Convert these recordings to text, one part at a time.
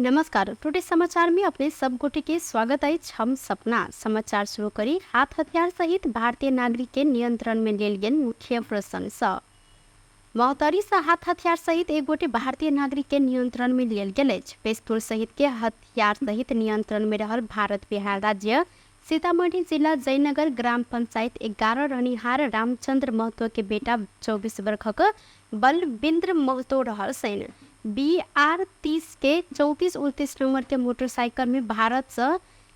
नमस्कार। टुडे समाचार में अपने सब गोटे के स्वागत है। हम सपना समाचार शुरू करी। हाथ हथियार सहित भारतीय नागरिक के नियंत्रण में लेल गेल मुख्य प्रश्न स महोत्तरी से हाथ हथियार सहित एक गोटे भारतीय नागरिक के नियंत्रण में लेल गेल अछि। पिस्तौल सहित के हथियार सहित नियंत्रण में रहल भारत बिहार राज्य सीतामढ़ी जिला जयनगर ग्राम पंचायत 11 रहनिहार रामचंद्र महतो के बेटा 24 वर्षक बलविंद्र महतो रहल सैन। BR 30 के 34-29 नंबर के मोटरसाइकिल में भारत से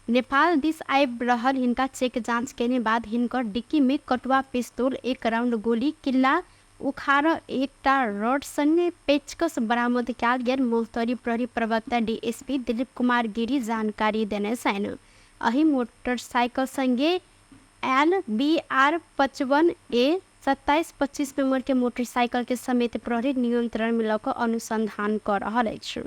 नेपाल दिस आबि रहल हिनका चेक जांच केने बाद हिनकर डिक्की में कटुआ पिस्तौल, 1 राउंड गोली, किल्ला उखाड़, एकटा रॉड संगे पेचकस बरामद कयल गेल। महोत्तरी प्रहरी प्रवक्ता DSP दिलीप कुमार गिरी जानकारी देने छन्। अही मोटरसाइकिल संगे एल BR 55A 27-25 नंबर के मोटरसाइकिल के समेत प्रहरी नियंत्रण में लक अनुसंधान कर रहल अछि।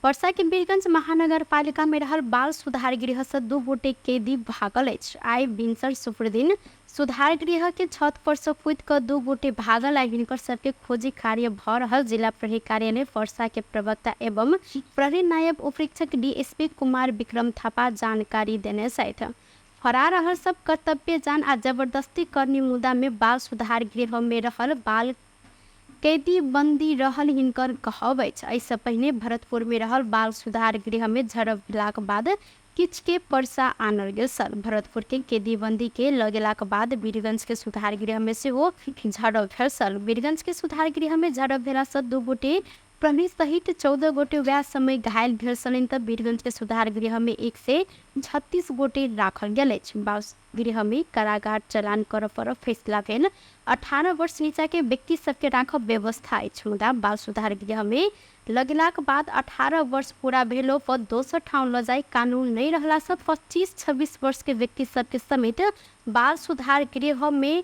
वर्षा के वीरगंज महानगर पालिका में रहल बाल सुधार गृह से 2 गोटे कैदी भागल अछि। आइ भिनसर शुक्रदिन सुधार गृह के छत पर से कूद कर 2 गोटे भागल। आई हिनकर सबके खोजी कार्य भ रहल। जिला प्रहरी कार्यालय वर्षा के प्रवक्ता एवं प्रहरी नायब उपरीक्षक DSP कुमार विक्रम थापा जानकारी देने छथि। फरार रहल सब कर्तव्य जान आ जबरदस्ती करने मुद्दा में बाल सुधार गृह में रहल बाल कैदी बंदी रहल हिनकर कहब अछि। ऐसे पहले भरतपुर में रहल बाल सुधार गृह में झड़प भेलाक बाद किछ के परसा आनल गेल छल। भरतपुर के कैदी बंदी के लगेलाक बाद वीरगंज के सुधार गृह में सेहो झड़प भेल छल। वीरगंज के सुधार गृह में झड़प भेला से 2 गोटे प्रहरी सहित 14 गोटे वएह समय घायल भेल छलनि। तब वीरगंज के सुधार गृह में 136 गोटे राखल गेल अछि। बाल गृह में कारागार चलान कर पर फैसला भेल। 18 वर्ष नीचा के व्यक्ति सबके राखब व्यवस्था अछि। मुदा बाल सुधार गृह में लगेलाक बाद 18 वर्ष पूरा भेलो पर दोसर ठाउँ ल जाय कानून नहीं रहला से 25-26 वर्ष के व्यक्ति सबके समेत बाल सुधार गृह में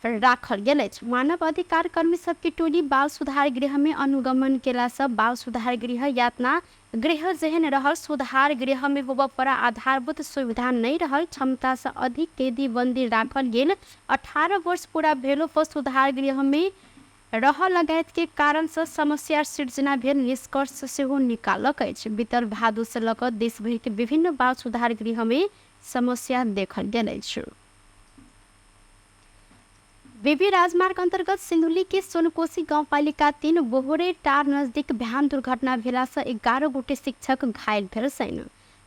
राखल गेल अछि। मानव अधिकार कर्मी सबके टोली बाल सुधार गृह में अनुगमन केला से बाल सुधार गृह यातना गृह जेहन रहल सुधार गृह में होबऽ पर आधारभूत सुविधा नहीं रहल, क्षमता से अधिक कैदी बंदी राखल गेल। 18 वर्ष पूरा भेलो पर सुधार गृह में रह लगायत के कारण से समस्या सृजना भेल निष्कर्ष सेहो निकालक अछि। बीतल भादो से लक देश भर के विभिन्न बाल सुधार गृह में समस्या देखल गेल अछि। बेबी राजमार्ग अंतर्गत सिंधुली के सोनकोशी गाउँपालिका 3 बोहरे टार नजदीक भयान दुर्घटना भेला से 11 गोटे शिक्षक घायल भेल छन्।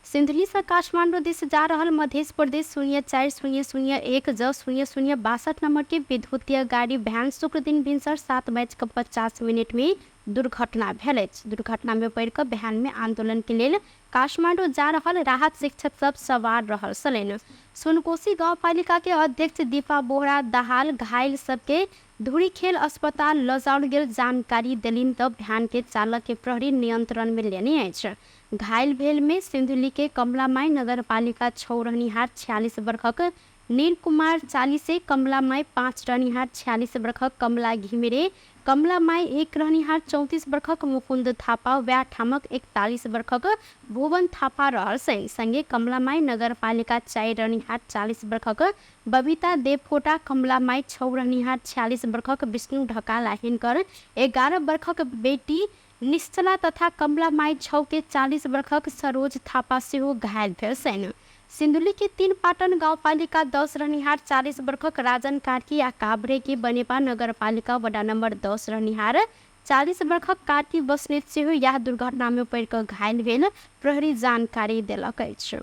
सिंधुली से काठमांडू दिस जा रहल मध्य प्रदेश 04-001 ज 0062 नंबर के विद्युतीय गाड़ी वैन शुक्र दिन भिनसर 7:50 में दुर्घटना भेल अछि। दुर्घटना में पड़ कर वैन में आंदोलन के लेल काठमांडू जा रहल राहत शिक्षक सब सवार रहल छलनि। सोनकोशी गाउँपालिका के अध्यक्ष दीपा बोहरा दाहाल घायल सबके धुरीखेल अस्पताल ल जाओल गेल जानकारी देलिन। तब वैन के चालक के प्रहरी नियंत्रण में लेने अछि। घायल भेल में सिंधुली के कमलामाई नगर पालिका 6 रहनिहार 46 वर्षक नील कुमार 40, कमलामाई 5 रहनिहार 46 वर्षक कमला घिमिरे, कमलामाई 1 रहनिहार 34 वर्षक मुकुंद थापा, वैह ठामक 41 वर्षक भुवन थापा रहल छन्। संगे कमलामाई नगर पालिका 4 रहनिहार 40 वर्षक बबीता देवकोटा, कमलामाई 6 रहनिहार 46 वर्षक विष्णु ढकाला हिनकर 11 वर्षक बेटी निश्चला तथा कमलामाई 6 के 40 वर्षक सरोज थापा सेहो घायल भेल छन्। सिंधुली के 3 पाटन गाउँपालिका 10 रहनिहार 40 वर्षक राजन कार्की आ काभ्रे के बनेपा नगर पालिका वडा नंबर 10 रहनिहार 40 वर्षक कार्की बस्नेत सेहो यह दुर्घटना में पड़ कर घायल भेल प्रहरी जानकारी देलक अछि।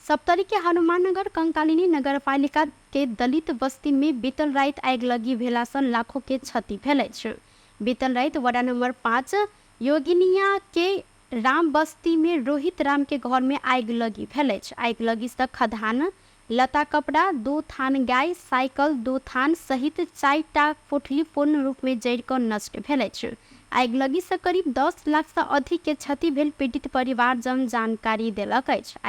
सप्तरी के हनुमाननगर कंकालिनी नगर पालिका के दलित बस्ती में बीतल रात आगि लगी भेला से लाखों के क्षति भेल अछि। बीतल रात वडा नंबर 5 योगिनिया के राम बस्ती में रोहित राम के घर में आगि लगी भेल अछि। आगि लगी से खदान, लता कपड़ा, 2 थान गाय, साइकिल 2 थान सहित 4टा कोठली पूर्ण रूप में जरि कर नष्ट भेल अछि। आगि लगी से करीब 10 लाख से अधिक के क्षति भेल पीड़ित परिवार जन जानकारी देलक अछि।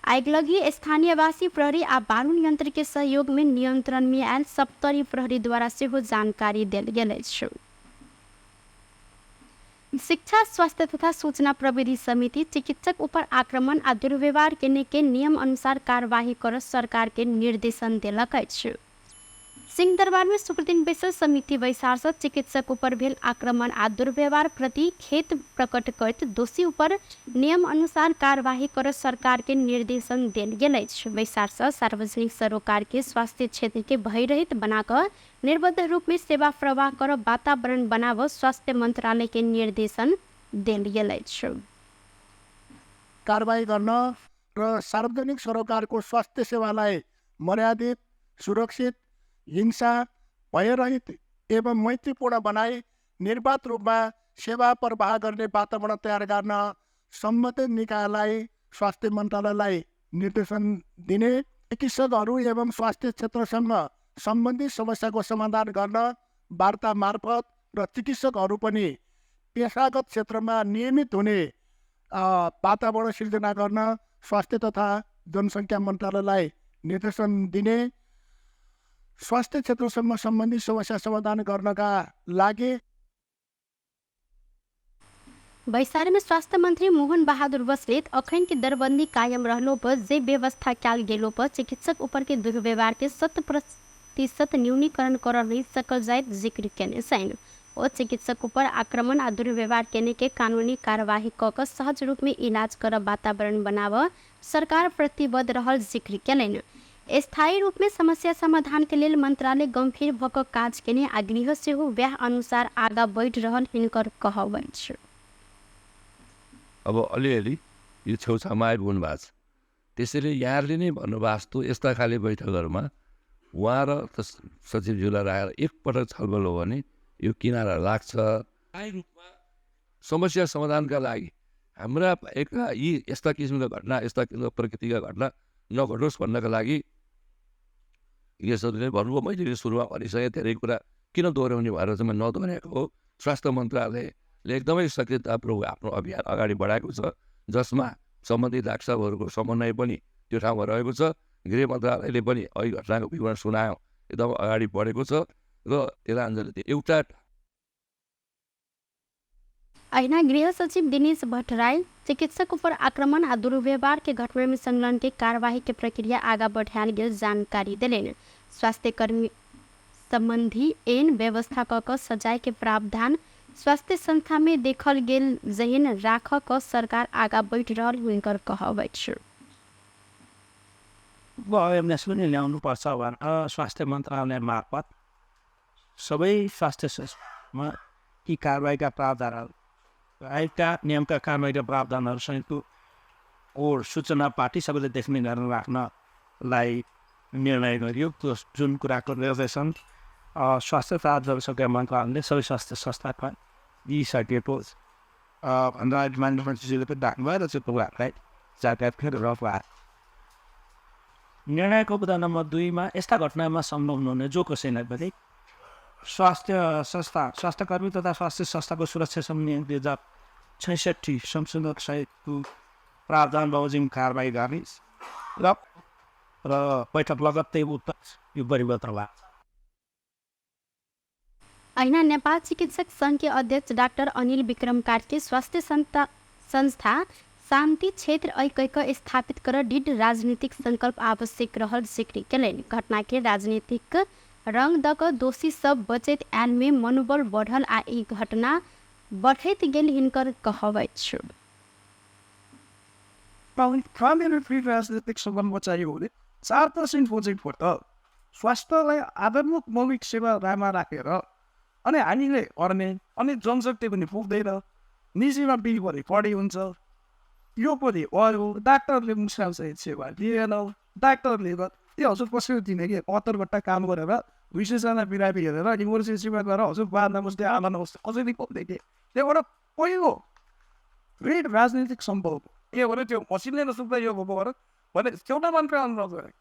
आगि लगी स्थानीयवासी प्रहरी आ बारूद यंत्र के सहयोग में नियंत्रण में आयल सप्तरी प्रहरी द्वारा सेहो जानकारी देल गेल अछि। शिक्षा, स्वास्थ्य तथा सूचना प्रविधि समिति चिकित्सक ऊपर आक्रमण आ दुर्व्यवहार करने के नियम अनुसार कार्यवाही कर सरकार के निर्देशन देलक अछि। सिंहदरबार में शुक्रदिन बैसल समिति बैसार चिकित्सक ऊपर भेल आक्रमण आ दुर्व्यवहार प्रति खेत प्रकट करत दोषी ऊपर नियम अनुसार कार्यवाही कर सरकार के निर्देशन देल गेल अछि। बैसार सार्वजनिक सरोकार के स्वास्थ्य क्षेत्र के भयरहित बनाकर निर्बद्ध रूप में सेवा प्रवाह कर वातावरण बनाव स्वास्थ्य मंत्रालय के निर्देशन देल गेल अछि। कारबाही गर्न र सार्वजनिक सरोकारको स्वास्थ्य सेवालाई मर्यादित, सुरक्षित, हिंसा भयरहित एवं मैत्रीपूर्ण बनाई निर्वाध रूपमा सेवा प्रवाह गर्ने वातावरण तयार गर्न सम्बन्धित निकायलाई स्वास्थ्य मन्त्रालयलाई निर्देशन दिने, चिकित्सकहरू एवं स्वास्थ्य क्षेत्रसँग सम्बन्धित समस्याको समाधान गर्न वार्ता मार्फत र चिकित्सकहरू पनि पेशागत क्षेत्रमा नियमित हुने वातावरण सिर्जना गर्न स्वास्थ्य तथा जनसङ्ख्या मन्त्रालयलाई निर्देशन दिने, स्वास्थ्य क्षेत्रसँग सम्बन्धित समस्या समाधान गर्नका लागि। बैसार में स्वास्थ्य मंत्री मोहन बहादुर बस्नेत अखन की दरबंदी कायम रहलो पर जे व्यवस्था कैल गेलो पर चिकित्सक ऊपर के दुर्व्यवहार के 100% न्यूनीकरण कर नहीं सकल जाए जिक्र केने सैन और चिकित्सक ऊपर आक्रमण आ दुर्व्यवहार केने के कानूनी कार्यवाही क सहज रूप में इलाज कर वातावरण बनाव सरकार प्रतिबद्ध रहल जिक्र केलन। स्थायी रूप में समस्या समाधान के लिए मंत्रालय गंभीर भक काज केने आ गृह से हो व्याह अनुसार आगा बढ़ रहल हिनकर कहब अछि। अब अलिअलि यो छेउछाउमा आइपुग्नु भएको छ, त्यसैले यहाँहरूले नै भन्नुभएको जस्तो यस्ता खाले बैठकहरूमा उहाँ र सचिवज्यूलाई राखेर एकपटक छलफल हो भने यो किनारा लाग्छ। स्थायी रूपमा समस्या समाधानका लागि हाम्रा यी यस्ता किसिमका घटना, यस्ता किसिमका प्रकृतिका घटना नघटोस् भन्नका लागि यसरी नै भन्नुभयो। मैले सुरुमा भनिसकेँ धेरै कुरा किन दोहोऱ्याउने भएर चाहिँ म नदोहोऱ्याएको हो। स्वास्थ्य मन्त्रालयले एकदमै सक्रियतापूर्वक आफ्नो अभियान अगाडि बढाएको छ, जसमा सम्बन्धित डाक्टरहरूको समन्वय पनि त्यो ठाउँमा रहेको छ। गृह मन्त्रालयले पनि अहिले घटनाको विवरण सुनायो, एकदम अगाडि बढेको छ र त्यसलाई अन्जली एउटा। ऐना गृह सचिव दिनेश भट्टराई चिकित्सक ऊपर आक्रमण आ दुर्व्यवहार के घटना में संलग्न के कार्यवाही के प्रक्रिया आगा बढ़ायल गेल जानकारी दिलेन। स्वास्थ्य कर्मी संबंधी एन व्यवस्था क सजाय के प्रावधान स्वास्थ्य संस्था में देखल गेल जहिन राख क सरकार आगा बढ़ रहल हुनकर कहब अछि। अवेरनेस पनि ल्याउनुपर्छ भनेर स्वास्थ्य मन्त्रालय मार्फत सबै स्वास्थ्य संस्थामा यी कारबाहीका प्रावधानहरू आयोगका नियमका कारबाहीका प्रावधानहरूसँगको और सूचना पार्टी सबैले देख्ने गरेर राख्नलाई निर्णय गरियो। त्यो जुन कुराको निर्देशन स्वास्थ्य तथा जनसङ्ख्या मन्त्रालयले सबै स्वास्थ्य संस्थामा दिइसकेको भनेर माननीय पनि राख्नुभयो र त्यो कुराहरूलाई जानकारी फेरि रहनुभयो। निर्णयको बुदा नम्बर 2 मा यस्ता घटनामा संलग्न हुने जो कसैलाई पनि स्वास्थ्यकर्मी तथा स्वास्थ्य संस्थाको सुरक्षा सम्बन्धी 2066 संशोधन सहितको प्रावधान बमोजिम कारबाही गर्ने र बैठक लगत्तै उत्तर यो परिवर्तन भएको छ। ऐना नेपाल चिकित्सक संघ के अध्यक्ष डाक्टर अनिल विक्रम कार्के स्वास्थ्य संस्था शांति क्षेत्र ऐक्यक स्थापित कर दृढ़ राजनीतिक संकल्प आवश्यक रहल जिक्र केलन। घटना के राजनीतिक रंग दक दोषी सब बचत आन में मनोबल बढ़ल आ ई घटना बढ़त गेल हिनकर कहब अछि। राजनीतिक संकल्प चाहियो भने 4% प्रोजेक्ट त स्वास्थ्यलाई आधारभूत मौलिक सेवामा राखेर अनि हामीले गर्ने अनि जनशक्ति पनि पुग्दैन, निजीमा बिल पनि बढी हुन्छ। यो पनि अरू डाक्टरले मुसालसहित सेवा दिएन, डाक्टरले त्यो हजुर कसरी दिने कि 72 घन्टा काम गरेर 200जना बिरामी हेरेर इमर्जेन्सीमा गएर हजुर बाँध्दा बस्दै आमा नबस्दै अझै नि पुग्दै थिएँ। त्यहाँबाट पहिलो ग्रेट राजनीतिक सम्भव के भने त्यो मसिनले नसुक्दा यो भएर भने एउटा मात्र अनुरोध गरेँ।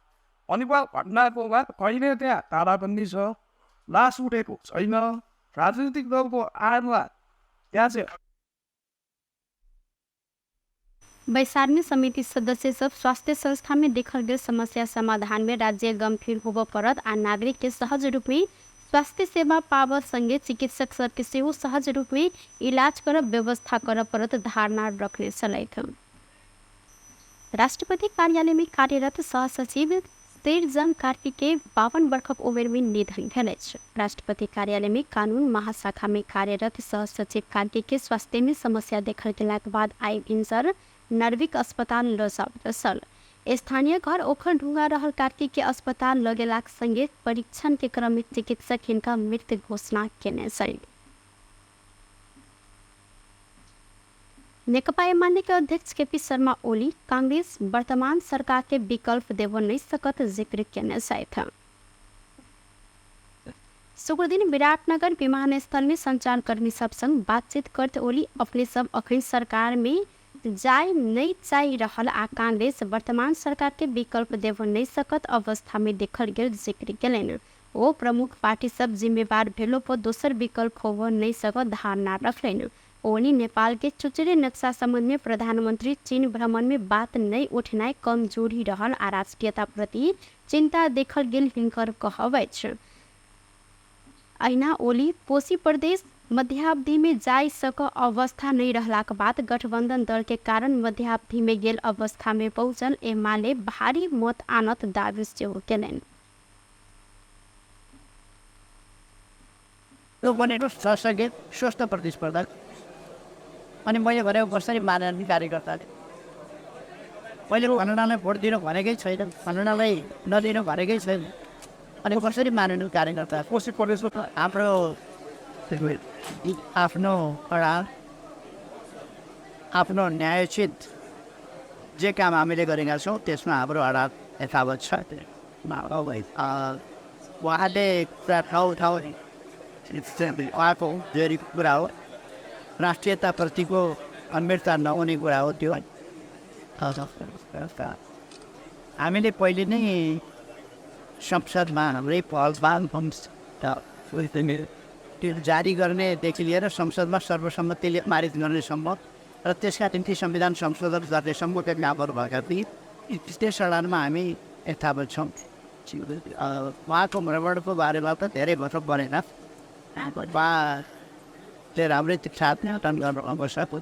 अनिवार्य घटनाको बाद कहिले त्यहाँ ताराबन्दी छ, लास उठेको छैन, राजनीतिक दलको आडमा त्यहाँ चाहिँ बैसार में समिति सदस्य सब स्वास्थ्य संस्था में देखल गए समस्या समाधान में राज्य गंभीर होब पड़त आ नागरिक के सहज रूप में स्वास्थ्य सेवा पाव संगे चिकित्सक सब के सेहो सहज रूप में इलाज कर व्यवस्था कर पड़त धारणा रखने चलत। राष्ट्रपति कार्यालय में कार्यरत सहसचिव शेरजंग कार्की के 52 वर्षक उमेर में निधन भेल अछि। राष्ट्रपति कार्यालय में कानून महाशाखा में कार्यरत सह सचिव कार्की के स्वास्थ्य में समस्या देखल गेलाक बाद आइ भिनसर नर्विक अस्पताल ल जाबल छल। स्थानीय घर ओखर ढुंगा रहल कार्की के अस्पताल ल गेलाक संगे परीक्षण के क्रम में चिकित्सक हिनका मृत घोषणा केने छल। नेकपा एमाले के अध्यक्ष केपी शर्मा ओली कांग्रेस वर्तमान सरकार के विकल्प देव नहीं सकत जिक्र केने छथि। शुक्र दिन विराटनगर विमानस्थल में संचारकर्मी सब संग बातचीत करते ओली अपने सब अखन सरकार में जाय नहीं चाह रहल आ कांग्रेस वर्तमान सरकार के विकल्प देव नहीं सकत अवस्था में देखल गेल जिक्र केलनि। ओ प्रमुख पार्टी सब जिम्मेवार भेलो पर दोसर विकल्प होव नहीं सकत धारणा रखलनि। ओली नेपाल के चुचरे नक्शा संबंध में प्रधानमंत्री चीन भ्रमण में बात नहीं उठनाई कमजोरी रहल आ राष्ट्रीयता प्रति चिंता देखल गेल हिनकर कहब अछि। अहिना ओली कोशी प्रदेश मध्यावधि में जाय सक अवस्था नहीं रहलाक बाद गठबंधन दल के कारण मध्यावधि में गेल अवस्था में पहुंचल एमाले भारी मत आनत दावी सेहो केलनि। यो बनेको सरसङ्घीय स्वस्थ प्रतिस्पर्धा अनि मैले भनेको कसरी मानने कार्यकर्ताले मैले खनालाई भोट दिनु भनेकै छैन, खनालाई नदिनु भनेकै छैन, अनि कसरी मान्नु कार्यकर्ता। कोशी प्रदेशमा हाम्रो आफ्नो आफ्नो न्यायोचित जे काम हामीले गरेका छौँ त्यसमा हाम्रो अडात यथावत छ। उहाँले ठाउँ उहाँको जरुरी कुरा हो, राष्ट्रियताप्रतिको अमेरता नहुने कुरा हो। त्यो हामीले पहिले नै संसदमा हाम्रै पहलमा त्यो जारी गर्नेदेखि लिएर संसदमा सर्वसम्मतिले पारित गर्नेसम्म र त्यसका निम्ति संविधान संशोधन गर्नेसम्मका कामहरू भएका थिए। त्यस अडानमा हामी यथावत छौँ। उहाँको भ्रमणको बारेमा त धेरै भत्रो बनेन, उहाँले राम्रै साथ टन गर्नु आवश्यक।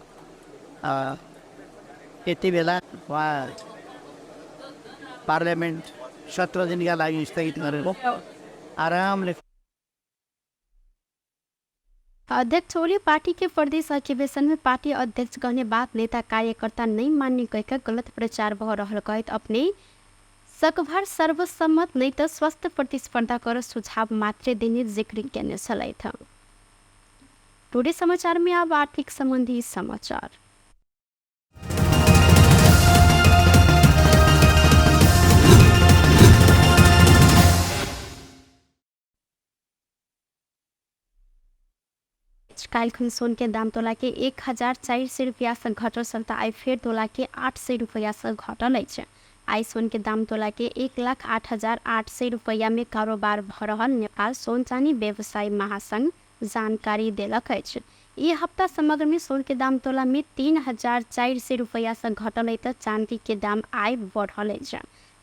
यति बेला उहाँ पार्लियामेन्ट 17 दिनका लागि स्थगित गरेर आरामले। अध्यक्ष ओली पार्टी के प्रदेश अधिवेशन में पार्टी अध्यक्ष कहने बात नेता कार्यकर्ता नहीं मानने कहकर गलत प्रचार भ रहल कहत अपने सकभर सर्वसम्मत नहीं तो स्वस्थ प्रतिस्पर्धा कर सुझाव मात्र देने जिक्र केने छलैथ। टुडे समाचार में अब आर्थिक संबंधी समाचार। कालखन सोन के दाम तोला के 1400 रुपया से घटल सलता आई फेर तोला के 800 रुपया से घटल अछि। आई सोन के दाम तोला के 1,08,800 रुपया में कारोबार भ रहल नेपाल सोन चानी व्यवसायी महासंघ जानकारी देलक अछि। ई हफ्ता समग्र में सोन के दाम तोला में 3,400 रुपया से घटल त चांदी के दाम आई बढ़ल अछि।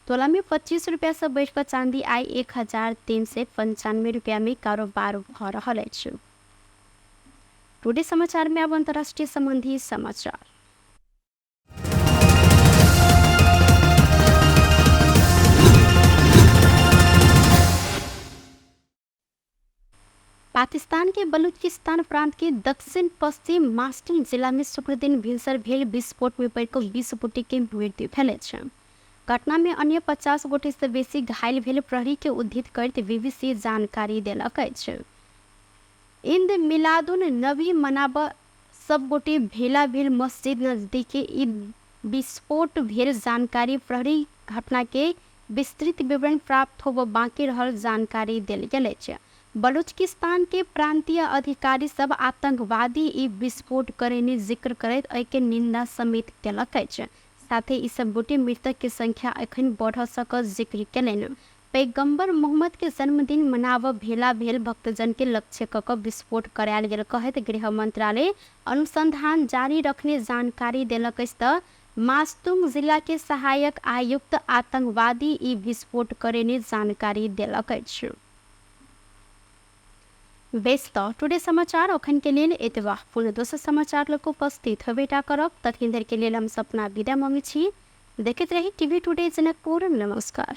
तोला में 25 रुपया से बढ़कर चांदी आई 1,395 रुपया में कारोबार भ रहल अछि। टुडे समाचार में अब अंतर्राष्ट्रीय संबंधी समाचार। पाकिस्तान के बलूचिस्तान प्रांत के दक्षिण पश्चिम मास्टिन जिला में शुक्र दिन भिनसर भेल विस्फोट में पड़ 20 गोटे के मृत्यु भेल अछि। घटना में अन्य 50 गोटे से बेसी घायल भेल प्रहरी के उद्धृत करते बीबीसी जानकारी देलक अछि। ईद मिलादुन नबी मनाब सब गोटे भेला भेल मस्जिद नजदीक ईद विस्फोट भेल जानकारी प्रहरी घटना के विस्तृत विवरण प्राप्त होब बाकी रहल जानकारी देल गेल अछि। बलूचिस्तान के प्रांतीय अधिकारी सब आतंकवादी ई विस्फोट करने जिक्र करैत एहि के निंदा समेत केलक अछि। साथ ही सब गोटे मृतक के संख्या अखन बढ़ सकत जिक्र केलनि। पैगंबर मोहम्मद के जन्मदिन मनाव भेला भेल भक्तजन के लक्ष्य क विस्फोट करायल गेल कहत गृह मंत्रालय अनुसंधान जारी रखने जानकारी देलक अछि त मास्तुंग जिला के सहायक आयुक्त आतंकवादी ई विस्फोट करने जानकारी देलक अछि। व्यस्त टुडे समाचार अखन के लेल एतबा पुनः दोसर समाचार लोग उपस्थित हेबेटा करब तखन धरि के लेल हम सपना विदा मंगी छी। देखते रही टीवी टुडे जनकपुर। नमस्कार।